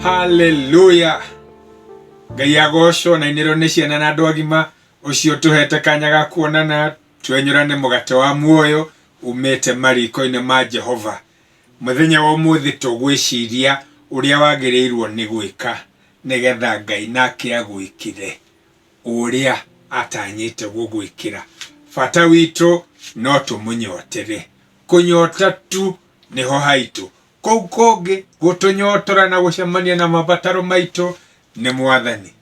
Haleluya! Ngai agocwo na inĩrwo nĩ ciana na andũ agima, ũcio ũtũhete kanya ga kuonana twenyũrane mũgate wa muoyo umĩte mariko-inĩ ma Jehova. Mũthenya wa ũmũthĩ tũgwĩciria ũrĩa wagĩrĩirwo nĩ gwĩka nĩgetha Ngai nake agwĩkĩre ũrĩa atanyĩte gũgwĩkĩra. Bata witũ no tũmũnyotere. Kũnyota tu nĩho haitũ. Kũu kũngĩ gũtũnyotora na gũcemania na mabataro maitũ nĩ Mwathani.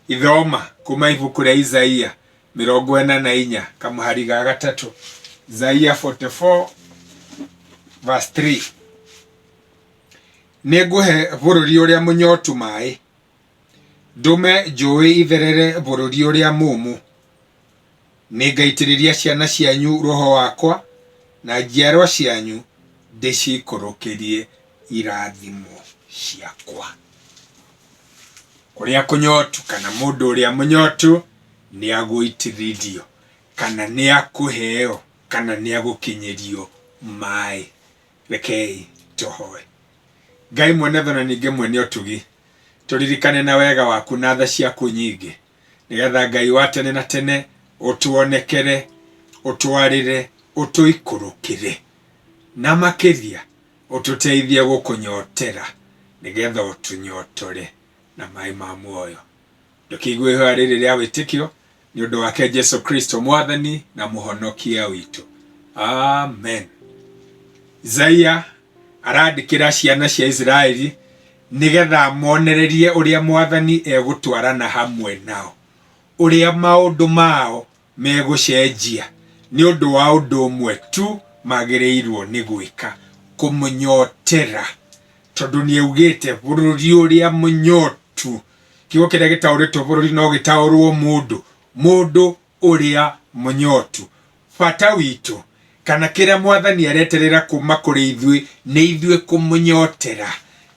Ithoma kuma ibuku rĩa Isaia 44 kamũhari ga gatatũ. Isaia 44 verse 3. Nĩngũhe bũrũri ũrĩa mũnyotu maĩ, ndũme njũĩ itherere bũrũri ũrĩa mũũmũ. Nĩngaitĩrĩria ciana cianyu Roho wakwa, na njiarwa cianyu ndĩciikũrũkĩrie irathimo ciakwa. Kũrĩa kũnyotu kana mũndũ ũrĩa mũnyotu nĩagũitĩrĩrio kana nĩakũheo kana nĩagũkinyĩrio maĩ. Rekei tũhoe. Ngai mwene tha na ningĩ mwene ũtugi, tũririkane na wega waku na tha ciaku nyingĩ, nĩgetha Ngai wa tene na tene ũtuonekere, ũtwarĩre, ũtũikũrũkĩre, na makĩria ũtũteithie gũkũnyotera, nĩgetha ũtũnyotore na maĩ ma muoyo. Ndũkĩigue ihoya rĩrĩ rĩa wĩtĩkio nĩ ũndũ wake Jesu Kristo Mwathani na Mũhonokia witũ. Amen. Isaia arandĩkĩra ciana cia Isiraeli nĩgetha monererie ũrĩa Mwathani egũtwarana hamwe nao, ũrĩa maũndũ mao megũcenjia nĩ ũndũ wa ũndũ ũmwe tu magĩrĩirwo nĩ gwĩka, kũmũnyotera, tondũ nĩ augĩte bũrũri ũrĩa mũnyotu. Kiugo kĩrĩa gĩtaũrĩtwo bũrũri no gĩtaũrwo mũndũ, mũndũ ũrĩa mũnyotu. Bata witũ kana kĩrĩa Mwathani areterera kuma kũrĩ ithuĩ nĩ ithuĩ kũmũnyotera,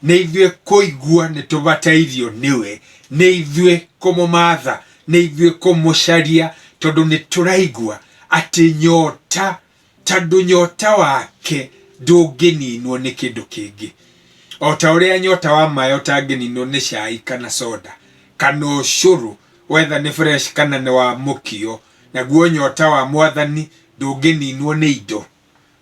nĩ ithuĩ kũigua nĩ tũbatairio nĩwe, nĩ ithuĩ kũmũmatha, nĩ ithuĩ kũmũcaria, tondũ nĩ tũraigua atĩ nyota, tondũ nyota wake ndũngĩninwo nĩ kĩndũ kĩngĩ. O ta ũrĩa nyota wa maĩ ũtangĩninwo nĩ cai kana soda kana ũcũrũ, whether nĩ fresh kana nĩ wa mũkio, Naguo nyota wa Mwathani ndũngĩninwo nĩ indo,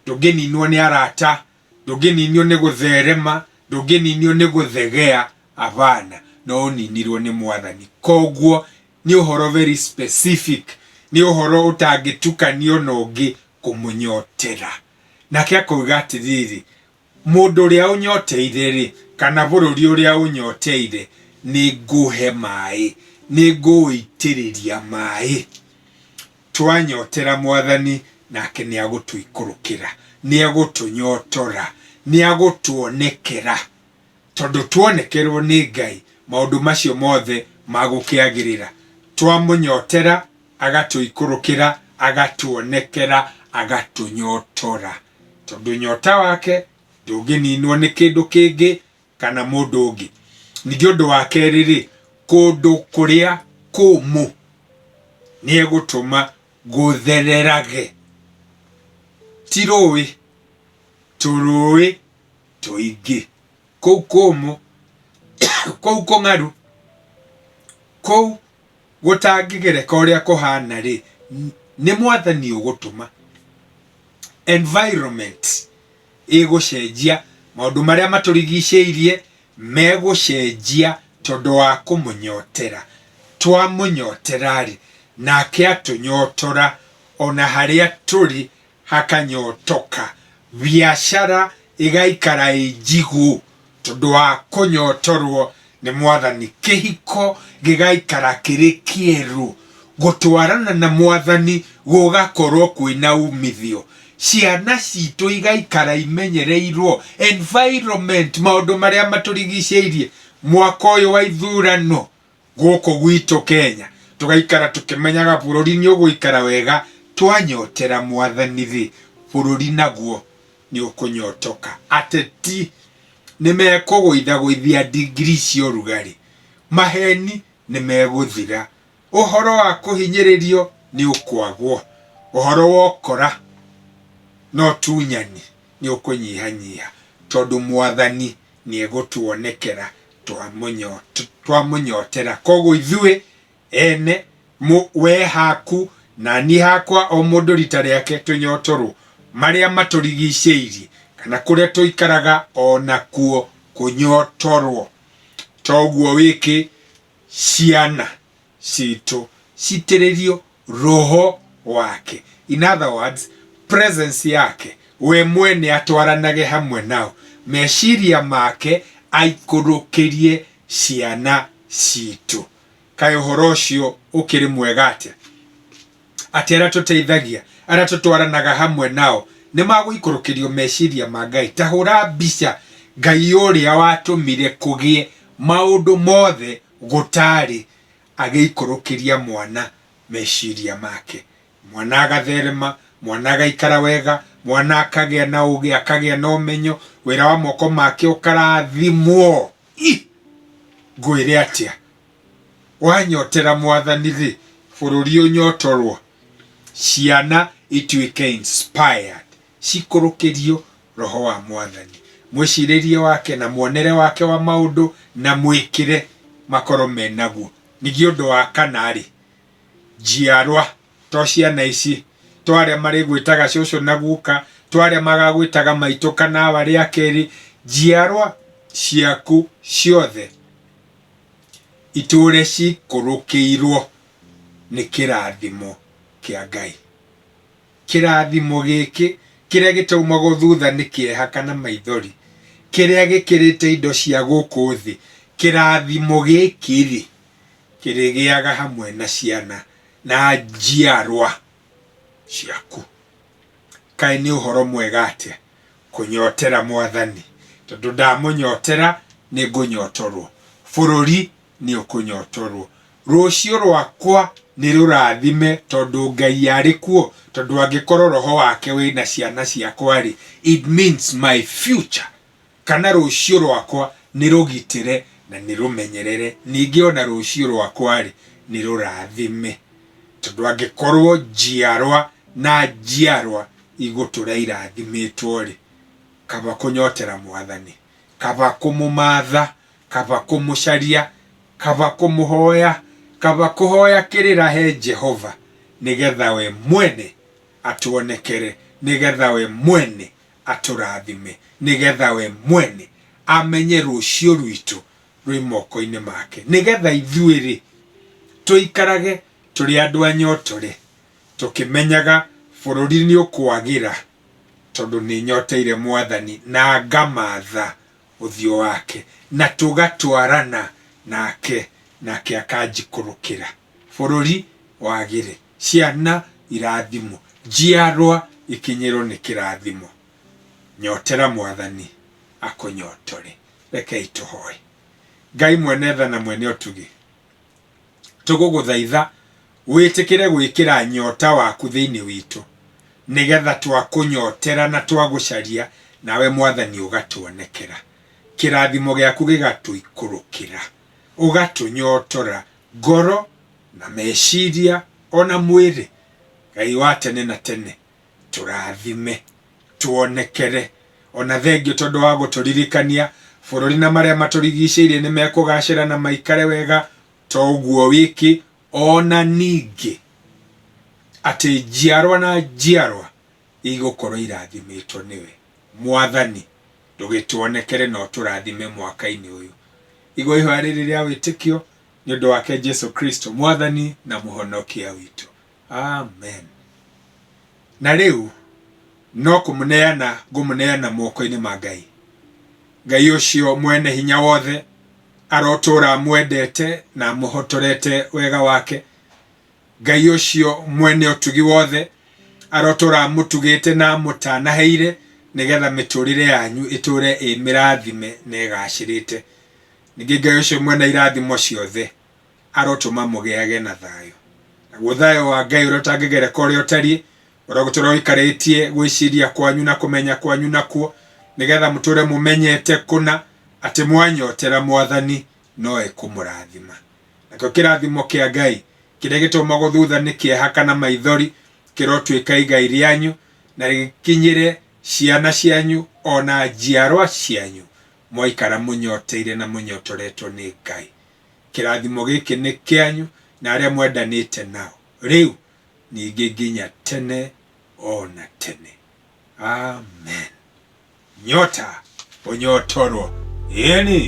ndũngĩninwo nĩ arata, ndũngĩninwo nĩ gũtherema, ndũngĩninwo nĩ gũthegea, hapana, no ũninirwo nĩ Mwathani. Koguo nĩ ũhoro very specific, nĩ ũhoro ũtangĩtukanio na ũngĩ kũmũnyotera. Nake akoiga atĩrĩrĩ, Mũndũ ũrĩa ũnyoteire-rĩ, kana bũrũri ũrĩa ũnyoteire, nĩngũũhe maĩ, nĩngũũitĩrĩria maĩ. Twanyotera Mwathani, nake nĩagũtũikũrũkĩra, nĩegũtũnyotora, nĩagũtuonekera. Tondũ tuonekerwo nĩ Ngai, maũndũ macio mothe magũkĩagĩrĩra. Twamũnyotera, agatũikũrũkĩra, agatuonekera, agatũnyotora. Tondũ nyota wake ndũngĩninwo nĩ kĩndũ kĩngĩ kana mũndũ ũngĩ. Ningĩ ũndũ wa kerĩ-rĩ, kũndũ kũrĩa kũmũ nĩegũtũma gũthererage. Ti rũĩ, tũrũĩ tũingĩ. Kũu kũmũ, kũu kũng'aru, kũu gũtangĩgereka ũrĩa kũhana-rĩ, nĩ Mwathani ũgũtũma. Environment ĩgũcenjia, maũndũ marĩa matũrigicĩirie megũcenjia tondũ wa kũmũnyotera. Twamũnyotera-rĩ, nake atũnyotora ona harĩa tũrĩ hakanyotoka, biacara ĩgaikara ĩ njigũ tondũ wa kũnyotorwo nĩ Mwathani, kĩhiko gĩgaikara kĩrĩ kĩerũ, gũtwarana na Mwathani gũgakorwo kwĩna umithio, ciana citũ igaikara imenyereirwo, environment, maũndũ marĩa matũrigicĩirie, mwaka ũyũ wa ithurano Gũkũ gwitũ Kenya tũgaikara tũkĩmenyaga bũrũri nĩ ũgũikara wega twanyotera Mwathani rĩ, bũrũri naguo nĩ ũkũnyotoka. Ateti nĩ mekũgũithagũithia ndigiri cia ũrugarĩ, maheni nĩ megũthira, ũhoro wa kũhinyĩrĩrio nĩ ũkwagwo, ũhoro wa ũkora na ũtunyani nĩ ũkũnyihanyiha tondũ Mwathani nĩ egũtuonekera. Twamũnyotera. Koguo ithuĩ ene, we haku na niĩ hakwa, o mũndũ rita rĩake tũnyotorwo, marĩa matũrigicĩirie kana kũrĩa tũikaraga o nakuo kũnyotorwo. Toguo wĩkĩ ciana citũ citĩrĩrio roho wake. In other words, presence yake, we mwene atwaranage hamwe nao, meciria make aikũrũkĩrie ciana citũ. Kaĩ ũhoro ũcio ũkĩrĩ mwega atĩa? Atĩ arĩa tũteithagia, arĩa tũtwaranaga hamwe nao, nĩ magũikũrũkĩrio meciria ma Ngai. Ta hũra mbica Ngai ũrĩa watũmire kũgĩe maũndũ mothe gũtarĩ agĩikũrũkĩria mwana meciria make. Mwana agatherema, mwana agaikara wega, mwana akagĩa na ũgĩ, akagĩa na ũmenyo, wĩra wa moko make ũkarathimwo. Ih! Ngwĩre atĩa? Wanyotera Mwathani-rĩ, bũrũri ũnyotorwo, ciana ituĩke inspired, cikũrũkĩrio Roho wa Mwathani, mwĩcirĩrie wake na muonere wake wa maũndũ na mwĩkĩre makorwo me naguo. Ningĩ ũndũ wa kana-rĩ, njiarwa to ciana ici, to arĩa marĩgwĩtaga cũcũ na guka, to arĩa magagwĩtaga maitũ kana awa rĩa kerĩ, njiarwa ciaku ciothe itũre cikũrũkĩirwo nĩ kĩrathimo kĩa Ngai. Kĩrathimo gĩkĩ, kĩrĩa gĩtaumagwo thutha nĩ kĩeha kana maithori, kĩrĩa gĩkĩrĩte indo cia gũkũ thĩ, kĩrathimo gĩkĩ-rĩ, kĩrĩgĩaga hamwe na ciana na njiarwa ciaku. Kaĩ nĩ ũhoro mwega atĩa kũnyotera Mwathani, tondũ ndamũnyotera nĩngũnyotorwo. Bũrũri nĩ ũkũnyotorwo. Rũciũ rwakwa nĩ rũrathime tondũ Ngai arĩ kuo, tondũ angĩkorwo roho wake wĩna ciana ciakwa-rĩ, it means my future kana rũciũ rwakwa nĩ rũgitĩre na nĩ rũmenyerere. Ningĩ ona rũciũ rwakwa-rĩ, nĩ rũrathime tondũ angĩkorwo njiarwa na njiarwa igũtũra irathimĩtwo-rĩ, kaba kũnyotera Mwathani, kaba kũmũmatha, kaba kũmũcaria, kaba kũmũhoya, kaba kũhoya kĩrĩra he Jehova, nĩgetha we mwene atuonekere, nĩgetha we mwene atũrathime, nĩgetha we mwene amenye rũciũ rwitũ rwĩ moko-inĩ make, nĩgetha ithuĩ-rĩ, tũikarage tũrĩ andũ anyotore, tũkĩmenyaga bũrũri nĩ ũkwagĩra, tondũ nĩ nyoteire Mwathani na ngamatha ũthiũ wake, na tũgatwarana nake, nake akanjikũrũkĩra. Bũrũri wagĩre, ciana irathimwo, njiarwa ikinyĩrwo nĩ kĩrathimo. Nyotera Mwathani akũnyotore. Rekei tũhoe. Ngai mwene tha na mwene ũtugi, tũgũgũthaitha wĩtĩkĩre gwĩkĩra nyota waku thĩinĩ witũ, nĩgetha twakũnyotera na twagũcaria, nawe Mwathani ũgatuonekera. Kĩrathimo gĩaku gĩgatũikũrũkĩra, ũgatũnyotora ngoro na meciria o na mwĩrĩ. Ngai wa tene na tene, tũrathime, tuonekere. O na thengiũ tondũ wa gũtũririkania, bũrũri na marĩa matũrigicĩirie nĩ mekũgacĩra na maikare wega, to ũguo wiki, o na ningĩ atĩ njiarwa na njiarwa igũkorwo irathimĩtwo nĩwe. Mwathani, ndũgĩtuonekere na ũtũrathime mwaka-inĩ ũyũ. Igua ihoya rĩrĩ rĩa wĩtĩkio nĩ ũndũ wake Jesu Kristo, Mwathani na Mũhonokia witũ. Amen. Na rĩu no kũmũneana ngũmũneana moko-inĩ ma Ngai. Ngai ũcio mwene hinya wothe arotũũra amwendete na amũhotorete wega wake. Ngai ũcio mwene ũtugi wothe arotũũra amũtugĩte na amũtanaheire nĩgetha mĩtũũrĩre yanyu ĩtũũre ĩ mĩrathime na ĩgacĩrĩte. Ningĩ Ngai ũcio mwene irathimo ciothe arotũma mũgĩage na thayũ. Naguo thayũ wa Ngai ũrĩa ũtangĩgereka ũrĩa ũtariĩ, ũrogũtũũra ũikarĩtie gwĩciria kwanyu na kũmenya kwanyu nakuo, nĩgetha mũtũũre mũmenyete kũna atĩ mwanyotera Mwathani no ekũmũrathima. Nakĩo kĩrathimo kĩa Ngai kĩrĩa gĩtũmagwo thutha nĩ kĩeha kana maithori kĩrotuĩka igai rĩanyu na gĩkinyĩre ciana cianyu o na njiarwa cianyu. Mwaikara mũnyoteire na mũnyotoretwo nĩ Ngai. Kĩrathimo gĩkĩ nĩ kĩanyu na arĩa mwendanĩte nao, rĩu, ningĩ nginya tene o na tene. Amen. Nyota, ũnyotorwo. Ĩni.